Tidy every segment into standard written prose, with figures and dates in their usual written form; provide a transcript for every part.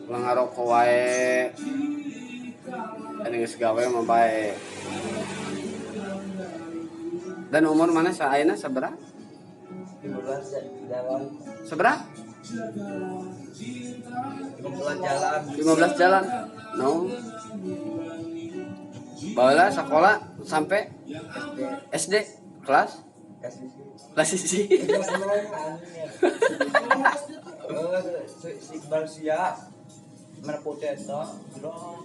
Ulah ngarokok wae. Ada geus gawe mah bae. Dan umur mana saena sabaraha? 15 jalan. Sabaraha? 15 jalan. 15 jalan. No. Baheula sekolah sampai SD. SD kelas Kasih. Kelas hiji. Oh, si Iqbal sia merah putih eta dong.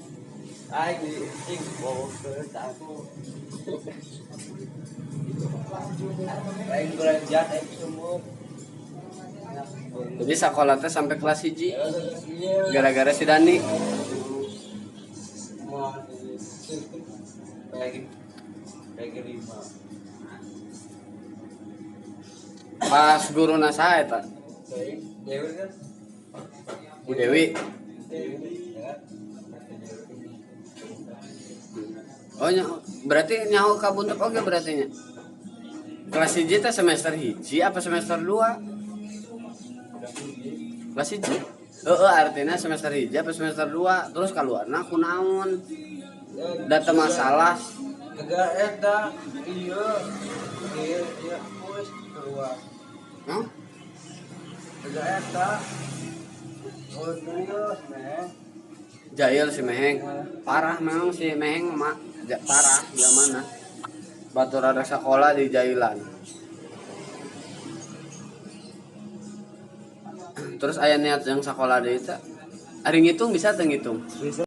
Aing di sing bawa ke aku. Aing belanjaan aing sumur. Jadi sekolah teh sampai kelas hiji Iya. gara-gara si Dani. Mau lagi lagi lima. Pas guru saha eta? Dewi kan? Bu Dewi. Dewi ya kan? Oh nya, berarti nyaho ka buntut oge berarti nya. Kelas hiji teh semester hiji apa semester 2? Kelas hiji. Heeh, artinya semester hiji apa semester 2? Terus kaluarna kunaon? Data masalah. Kagak eta, iya iya iya, wis keluar. Hah? Kagak eta. Oh iya, meh. Jahil si Meheng. Parah memang si Meheng mah parah dia mana. Batur ada sekolah di jailan. Terus aya niat yang sekolah deui teh. Ari ngitung bisa teu ngitung? Bisa.